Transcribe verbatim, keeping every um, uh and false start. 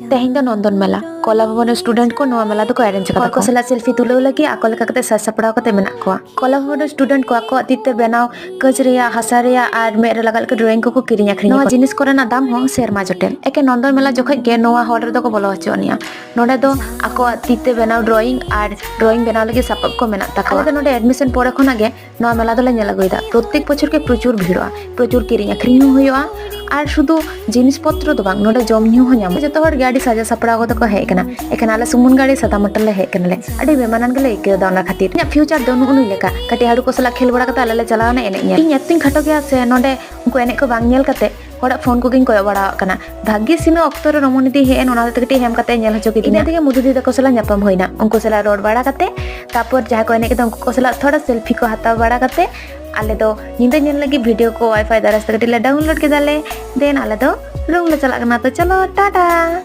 ᱛᱮᱦᱮᱧ ᱫᱚ ᱱᱚᱱᱫᱚᱱ ᱢᱮᱞᱟ᱾ ᱠᱚᱞᱟ ᱵᱷᱚᱵᱚᱱ student ᱠᱚ ᱱᱚᱣᱟ ᱢᱮᱞᱟ ᱫᱚᱠᱚ arrange ᱟᱠᱟᱫᱟ᱾ ᱚᱠᱚᱭ ᱠᱚ ᱥᱟᱞᱟᱜ selfie ᱛᱩᱞᱟᱹᱣ ᱞᱟᱹᱜᱤᱫ ᱟᱠᱚ ᱞᱮᱠᱟ ᱠᱟᱛᱮ ᱥᱟᱡᱽ ᱥᱟᱯᱲᱟᱣ ᱠᱟᱛᱮ ᱢᱮᱱᱟᱜ ᱠᱚᱣᱟ᱾ ᱠᱚᱞᱟ ᱵᱷᱚᱵᱚᱱ student ᱠᱚ ᱟᱠᱚᱣᱟᱜ ᱛᱤ ᱛᱮ ᱵᱮᱱᱟᱣ ᱠᱟᱹᱪ ᱨᱮᱭᱟᱜ, ᱦᱟᱥᱟ ᱨᱮᱭᱟᱜ ᱟᱨ ᱢᱮᱫ ᱨᱮ ᱞᱟᱜᱟᱜ ᱞᱮᱠᱟ drawing ᱠᱚᱠᱚ ᱠᱤᱨᱤᱧ ᱟᱹᱠᱷᱨᱤᱧ ᱱᱚᱣᱟ ᱟᱠᱚ᱾ ᱡᱤᱱᱤᱥ ᱠᱚᱨᱮᱱᱟᱜ ᱫᱟᱢ ᱦᱚᱸ ᱥᱮᱨᱢᱟ ᱡᱚᱴᱮᱞ᱾ ᱮᱠᱮᱱ ᱱᱚᱱᱫᱚᱱ ᱢᱮᱞᱟ ᱡᱚᱠᱷᱚᱡ ᱜᱮ ᱱᱚᱣᱟ hall ᱨᱮᱫᱚ ᱠᱚ ᱵᱚᱞᱚ ᱦᱚᱪᱚ ᱟᱹᱱᱤᱡᱼᱟ᱾ ᱱᱚᱰᱮ ᱫᱚ ᱟᱠᱚᱣᱟᱜ ᱛᱤ ᱛᱮ ᱵᱮᱱᱟᱣ drawing ᱟᱨ drawing ᱵᱮᱱᱟᱣ ᱞᱟᱹᱜᱤᱫ ᱥᱟᱯᱟᱵ ᱠᱚ ᱢᱮᱱᱟᱜ ᱛᱟᱠᱚᱣᱟ᱾ ᱟᱞᱮ ᱫᱚ ᱱᱚᱰᱮ admission ᱯᱚᱨᱮ ᱠᱷᱚᱱᱟᱜ ᱜᱮ ᱱᱚᱣᱟ ᱢᱮᱞᱟ ᱫᱚᱞᱮ ᱧᱮᱞ ᱟᱹᱜᱩᱭᱮᱫᱟ᱾ ᱯᱨᱚᱛᱮᱠ ᱵᱚᱪᱷᱚᱨ ᱜᱮ ᱯᱨᱚᱪᱩᱨ ᱵᱷᱤᱲᱚᱜᱼᱟ, ᱯᱨᱚᱪᱩᱨ ᱠᱤᱨᱤᱧ ᱟᱹᱠᱷᱨᱤᱧ ᱦᱚᱸ ᱦᱩᱭᱩᱜᱼᱟ, ᱟᱨ ᱥᱩᱫᱷᱩ ᱡᱤᱱᱤᱥ ᱯᱚᱛᱨᱚ ᱫᱚ ᱵᱟᱝ, ᱱᱚᱰᱮ ᱡᱚᱢ ᱧᱩ ᱦᱚᱸ ᱧᱟᱢᱚᱜᱼᱟ᱾ ᱡᱚᱛᱚ ᱦᱚᱲ ᱜᱮ ᱟᱹᱰᱤ ᱥᱟᱡᱟᱣ ᱥᱟᱯᱲᱟᱣ ᱠᱟᱛᱮ ᱠᱚ ᱦᱮᱡ ᱟᱠᱟᱱᱟ, ᱮᱠᱷᱟᱱ ᱟᱞᱮ ᱥᱩᱢᱩᱝ ᱜᱮ ᱟᱹᱰᱤ ᱥᱟᱫᱟ ᱢᱚᱴᱟ ᱞᱮ ᱦᱮᱡ ᱟᱠᱟᱱᱟᱞᱮ᱾ ᱟᱹᱰᱤ ᱵᱮᱢᱟᱱᱟᱱ ᱜᱮᱞᱮ ᱟᱹᱭᱠᱟᱹᱣ ᱮᱫᱟ ᱚᱱᱟ ᱠᱷᱟᱹᱛᱤᱨ᱾ ᱤᱧᱟᱹᱜ future ᱫᱚ ᱱᱩᱜᱼᱩ ᱱᱩᱭ ᱞᱮᱠᱟ, ᱠᱟᱹᱴᱤᱡ ᱦᱟᱹᱲᱩ ᱠᱚ ᱥᱟᱞᱟᱜ ᱠᱷᱮᱞ ᱵᱟᱲᱟ ᱠᱟᱛᱮ ᱟᱞᱮ ᱞᱮ ᱪᱟᱞᱟᱣᱱᱟ ᱮᱱᱮᱡ ᱧᱮᱞ᱾ ᱤᱧ ᱮᱠᱴᱩᱧ ᱠᱷᱟᱴᱚ ᱜᱮᱭᱟ ᱥᱮ, ᱱᱚᱰᱮ ᱩᱱᱠᱩ ᱮᱱᱮᱡ ᱠᱚ ᱵᱟᱝ ᱧᱮᱞ ᱠᱟᱛᱮ ᱦᱚᱲᱟᱜ ᱯᱷᱳᱱ ᱠᱚᱜᱮᱧ ᱠᱚᱭᱚᱜ ᱵᱟᱲᱟᱣᱟᱜ ᱠᱟᱱᱟ᱾ ᱵᱷᱟᱜᱤ ᱥᱤᱱᱟᱹ ᱚᱠᱛᱚ ᱨᱮ ᱨᱚᱢᱚᱱᱤ ᱫᱤ ᱦᱮᱡ ᱮᱱ, ᱚᱱᱟ ᱦᱚᱛᱮᱡ ᱛᱮ ᱠᱟᱹᱴᱤᱡ ᱦᱮᱢ ᱠᱟᱛᱮ ᱧᱮᱞ ᱦᱚᱪᱚ ᱠᱤᱫᱤᱧᱟ᱾ ᱤᱱᱟᱹ ᱛᱮᱜᱮ ᱢᱚᱫᱷᱩ ᱫᱤ ᱛᱟᱠᱚ ᱥᱟᱞᱟᱜ ᱧᱟᱯᱟᱢ ᱦᱩᱭᱱᱟ᱾ ᱩᱱᱠᱩ ᱥᱟᱞᱟᱜ ᱨᱚᱲ ᱵᱟᱲᱟ ᱠᱟᱛᱮ ᱛᱟᱯᱚᱨ ᱡᱟᱦᱟᱸᱭ ᱠᱚ ᱮᱱᱮᱡ ᱠᱮᱫᱟ ᱩᱱᱠᱩ ᱠᱚ ᱥᱟᱞᱟᱜ ᱛᱷᱚᱲᱟ selfie ᱠᱚ ᱦᱟᱛᱟᱣ ᱵᱟᱲᱟ ᱠᱟᱛᱮ ᱟᱞᱮ ᱫᱚ ᱧᱤᱫᱟᱹ ᱧᱮᱞ ᱞᱟᱹᱜᱤᱫ video ᱠᱚ WiFi ᱫᱟᱨᱟᱭ ᱛᱮ ᱠᱟᱹᱴᱤᱡ ᱞᱮ download ᱠᱮᱫᱟᱞᱮ᱾ Then ᱟᱞᱮ ᱫᱚ room ᱞᱮ ᱪᱟᱞᱟᱜ ᱠᱟᱱᱟ᱾ ᱛᱚ ᱪᱚᱞᱚ, ᱴᱟᱴᱟ᱾